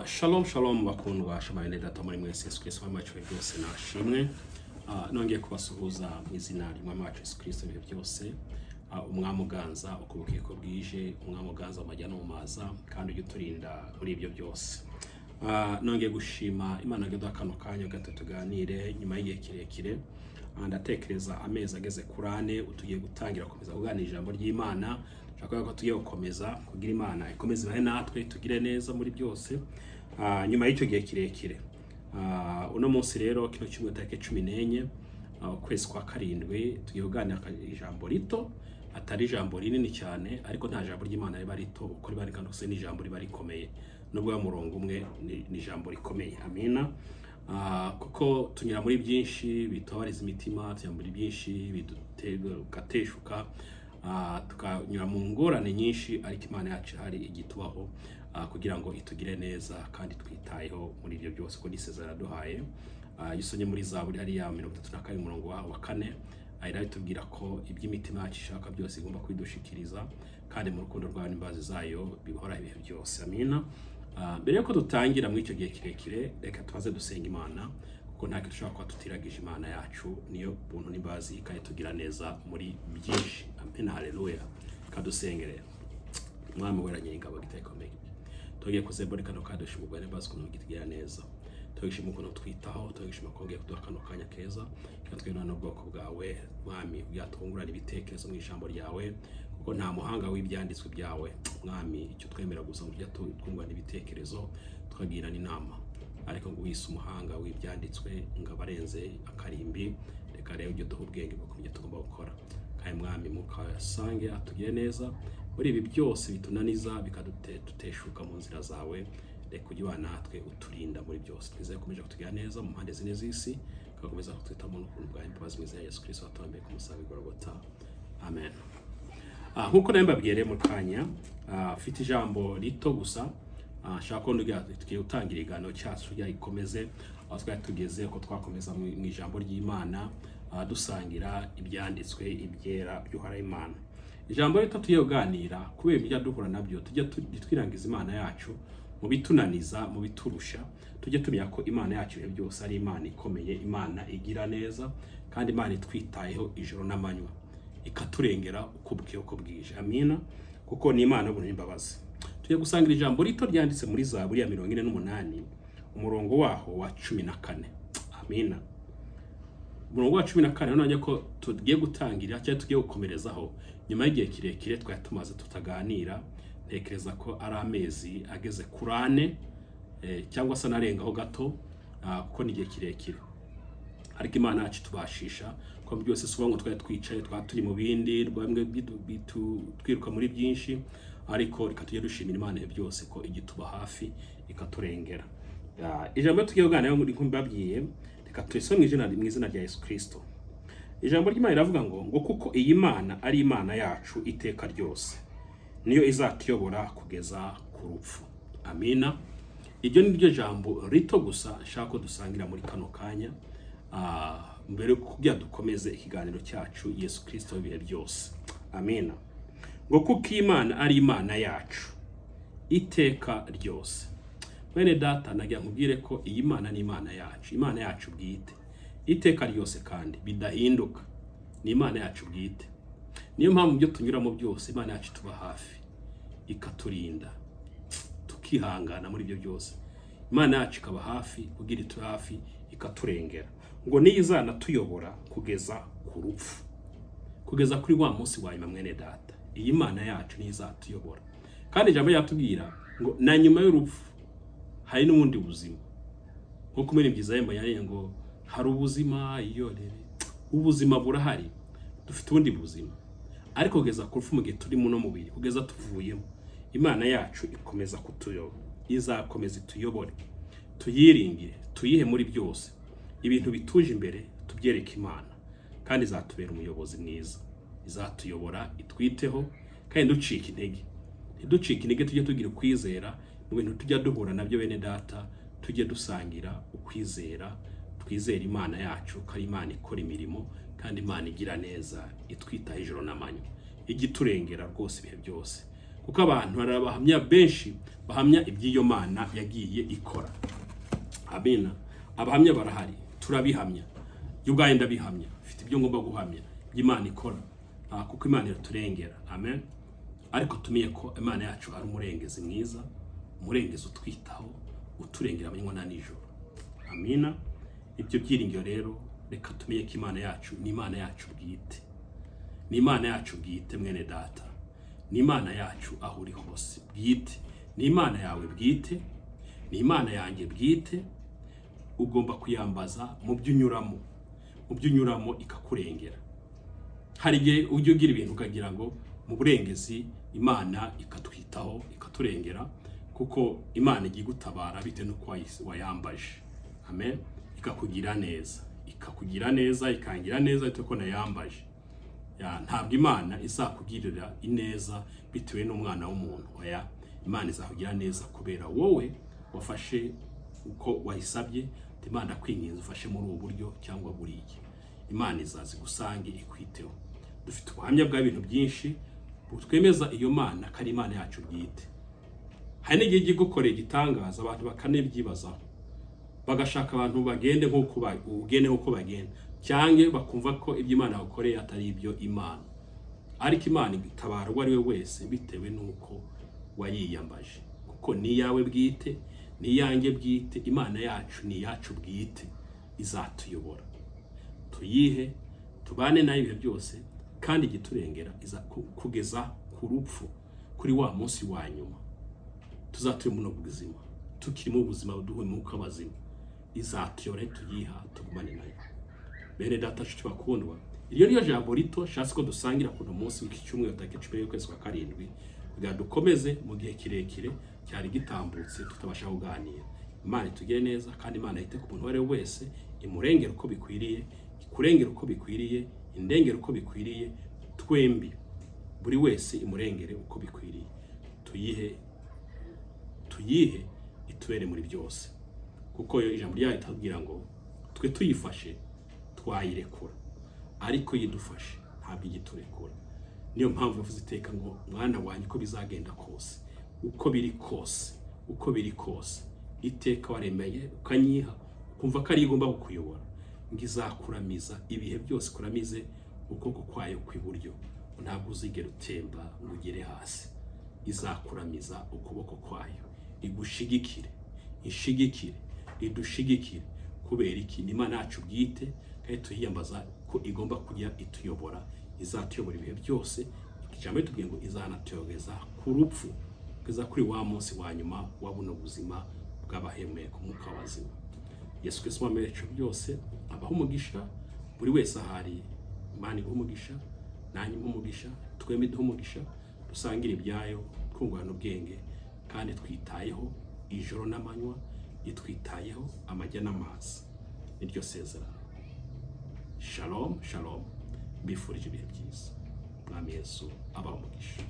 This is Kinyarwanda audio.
Shalom shalom bakundwa, shema bene data muri mwese. Yesu Kristo Mwami wacu byose nashimwe. Nongeye kubasuhuza mu izina ry'Umwami wacu Yesu Kristo ibihe byose. Umwami uganza uko bukeye ko bwije, Umwami uganza mu majya no mu maza, kandi ujya uturinda muri ibyo byose. Nongeye gushima Imana ngo iduha kano kanya gato tuganire nyuma y'igihe kirekire. Ndatekereza amezi ageze kuri 4 tugiye gutangira gukomeza kuganira ijambo ry'Imana. Nshaka ko tugiye gukomeza kugira Imana ikomeze ibahe natwe tugire neza muri byose. Nyuma y'icyo gihe kirekire, uno munsi rero, kino cyumweru, tariki 14, ukwezi kwa karindwi, tugiye kuganira ijambo rito, atari ijambo rinini cyane, ariko nta jambo ry'Imana riba rito uko riba rikanda kose, ni ijambo riba rikomeye nubwo murongo umwe ni ijambo rikomeye. Amina. Kuko tunyura muri byinshi bitubabariza imitima, tunyura muri byinshi bigateshuka, tukanyura mu ngorane nyinshi, ariko Imana yacu ihari igitubaho kugira ngo itugire neza kandi twitayeho muri ibyo byose, kuko n'isezerano yaduhaye. Iyo usomye muri Zaburi hariya 32 umurongo wa 4, iratubwira ko iby'imitima yacu ishaka byose igomba kubidushikiriza, kandi mu rukundo rwayo n'imbabazi zayo bihoraho ibihe byose. Amina. Mbere yuko dutangira muri icyo gihe kirekire, reka tubaze dusenga Imana, kuko nta kintu dushobora kuba tutiragije Imana yacu, niyo buntu n'imbabazi ikayitugira neza muri byinshi. Amen, haleluya. Kadusenge rero. Mwami wera Nyiringabo gitekomeye, tugiye kuzembora kano kadushima ubwo n'imbabazi ukuntu gitugira neza, tugishima ukuntu twitaho, tugishima ko ugiye kuduha kano kanya keza twena n'ubwoko bwawe, Mwami, kugira twungurane ibitekerezo mu ijambo ryawe, kuko nta muhanga w'ibyanditswe byawe, Mwami. Icyo twemera gusa ngo tujya twungurana ibitekerezo, tukagirana inama, ariko ngo wise umuhanga w'ibyanditswe ngo abarenze akarimbi. Reka rero ujye duha ubwenge bwo kumenya tugomba gukora, kandi Mwami, mukasange atugire neza muri ibi byose bitunaniza bikaduteshuka mu nzira zawe. Reka ujye ubana natwe, uturinda muri byose. Twizeye ko ukomeje kutugira neza mu mpande zine z'isi, ugakomeza kutwitamo n'ukuntu bwawe, imbabazi, mu izina rya Yesu Kristo watubambiye ku musaraba i Golgotha. Amen. Nk'uko nari mbabwiye rero mu kanya, mfite ijambo rito gusa. Nshaka ko tugiye gutangira ikiganiro cyacu kugira gikomeze aho twari tugeze, ko twakomeza mu ijambo ry'Imana, dusangira ibyanditswe ibyera by'uhoraho Imana. Ijambo rito tugiye kuganira, kubera ibyo duhura nabyo, tujya twirangiza Imana yacu mu bitunaniza, mu biturusha, tujye tumenya ko Imana yacu ibihe byose ari Imana ikomeye, Imana igira neza, kandi Imana itwitayeho ijoro n'amanywa, ikaturengera uko bukeye uko bwije. Amina. Kuko ni Imana y'ubuntu n'imbabazi. Tugiye gusangira ijambo rito ryanditse muri Zaburi ya 48, umurongo waho wa 14. Amina. Umurongo wa 14 none ko tugiye gutangira cyangwa tugiye gukomerezaho nyuma y'igihe kirekire twari tumaze tutaganira. Ntekereza ko ari amezi ageze kuri 4, cyangwa se anarengaho gato, kuko ni igihe kirekire, ariko Imana yacu itubashisha ko byose. Si ukuvuga ngo twari twicaye, twari turi mu bindi, bamwe twiruka muri byinshi, ariko reka tujye dushimira Imana byose ko igituba hafi ikaturengera. Ijambo tugiye kuganira, nko mbabwiye, reka turisome mu izina rya Yesu Kristo. Ijambo ry'Imana riravuga ngo kuko iyi Mana ari Imana yacu iteka ryose, niyo izatuyobora kugeza ku rupfu. Amina. Iryo ni ryo jambo rito gusa nshaka ko dusangira muri kano kanya, mbere yo kugira dukomeze ikiganiro cyacu. Yesu Kristo w'ibihe byose. Amina. Ngo kuko Imana ari Imana yacu iteka ryose. Mwene data, nagira nkubwire ko iyi Mana ni Imana yacu, Imana yacu bwite iteka ryose, kandi bidahinduka, ni Imana yacu bwite. Niyo mpamvu ibyo tunyuramo byose Imana yacu tuba hafi, ikaturinda, tukihangana muri ibyo byose. Imana yacu ikaba hafi kugira itube hafi, ikaturengera, ngo niyo izanatuyobora kugeza ku rupfu, kugeza kuri wa munsi wa nyuma. Mwene data, iyi Mana yacu niyo izatuyobora, kandi ijambo ryatubwira ngo na nyuma y'urupfu hari n'ubundi buzima, nkuko muri byiza yari ngo hari ubuzima. Iyo rero ubuzima burahari, dufite ubundi buzima, ariko kugeza ku rupfu, mu gihe turi muno mubiri, kugeza tuvuyemo, Imana yacu ikomeza kutuyobora, izakomeza ituyobore. Tuyiringire, tuyihe muri byose. Ibintu bituje imbere tubyereke Imana, kandi izatubera umuyobozi mwiza, izatuyobora, itwiteho, kandi ntiducike intege, ntiducike intege. Tujye tugira ukwizera mu bintu tujya duhura nabyo. Bene data, tujye dusangira ukwizera, twizere Imana yacu ko ari Imana ikora imirimo, kandi Imana igira neza, itwitaho ijoro n'amanywa, ijya iturengera rwose ibihe byose. Kuko abantu, hari abahamya benshi bahamya iby'iyo Mana yagiye ikora. Amina. Abahamya barahari, turabihamya. Jye ubwanjye ndabihamya, mfite ibyo ngomba guhamya by'Imana ikora. Kuko Imana iraturengera. Amen. Ariko tumenye ko Imana yacu ari umurengezi mwiza, umurengezi utwitaho, uturengera amanywa na nijoro. Amina. Ibyo byiringiro rero, reka tumenye ko Imana yacu ni Imana yacu bwite, ni Imana yacu bwite. Mwene data, ni Imana yacu aho uri hose bwite, ni Imana yawe bwite, ni Imana yanjye bwite. Ugomba kuyambaza mu byo unyuramo, mu byo unyuramo ikakurengera. Hari igihe ujya ugira ibintu ukagira ngo mu burengezi Imana ikatwitaho, ikaturengera, kuko Imana igiye igutabara bitewe n'uko wayambaje. Amen. Ikakugira neza, ikakugira neza, ikangira neza bitewe n'uko nayambaje. Ya, ntabwo Imana izakugirira ineza bitewe n'umwana w'umuntu. Oya, Imana izakugira neza kubera wowe wafashe uko wayisabye. Ati, "Imana, kwinginze ufashe muri ubu buryo cyangwa buriya." Imana izaza igusange, ikwiteho. Dufite ubuhamya bw'ibintu byinshi butwemeza iyo Mana ko ari Imana yacu bwite. Hari n'igihe ijya igukorera igitangaza, abantu bakanabyibazaho, bagashaka abantu bagende nk'uko ugende nk'uko bagenda, cyangwa bakumva ko ibyo Imana yakoreye atari ibyo Imana. Ariko Imana itabara uwo ari we wese bitewe n'uko wayiyambaje, kuko ni iyawe bwite, ni iyanjye bwite. Imana yacu ni iyacu bwite, izatuyobora. Tuyihe, tubane nayo ibihe byose, kandi igiturengera iza kugeza ku rupfu, kuri wa munsi wa nyuma tuzatuye muri ubu buzima, tukiri mu buzima duhumeka abazima, izatuyobora. Tuyiha, tugumane nayo. Bene data, nshuti bakundwa, iryo niyo jambo rito shatse ko dusangira kuno munsi w'iki cyumweru, tariki 10 y'ukwezi kwa karindwi, kugira dukomeze mu gihe kirekire cyari gitambutse tutabasha kuganira. Imana itugire neza, kandi Imana yite ku muntu uwo ari we wese, imurengere uko bikwiriye, ikurengere uko bikwiriye, indengere uko bikwiriye, twembi, buri wese imurengere uko bikwiriye. Tuyihe, tuyihe itubere muri byose, kuko yo ijambo ryayo itubwira ngo twe tuyifashe twayirekura, ariko yidufashe ntabwo igiturekura. Niyo mpamvu yavuze iteka ngo: "Mwana wanjye, uko bizagenda kose, uko biri kose, uko biri kose, iteka waremeye ukanyiha, ukumva ko ariyo igomba kukuyobora, ngo izakuramiza ibihe byose, kuramize ukuboko kwayo kw'iburyo, ntabwo uzigera utemba ngo ugere hasi. Izakuramiza ukuboko kwayo, igushigikire, ishigikire, idushigikire." Kubera iki? Ni Imana yacu bwite, kandi tuyiyambaza ko igomba kujya ituyobora, izatuyobora ibihe byose. Ijambo ritubwiye ngo izanatuyogeza ku rupfu, kugeza kuri wa munsi wa nyuma wa buno buzima bw'abahumeka umwuka w'abazima. Yesu Kristo Umwami wacu byose abaha umugisha buri wese ahari. Imana iguha umugisha, nanjye umuha umugisha, twembi duhe umugisha, dusangire ibyayo, twungurana ubwenge, kandi twitayeho ijoro n'amanywa, itwitayeho amajya n'amazi. Niryo sezerano. Shalom, shalom. Mbifurije ibihe byiza. Mwami Yesu abaha umugisha.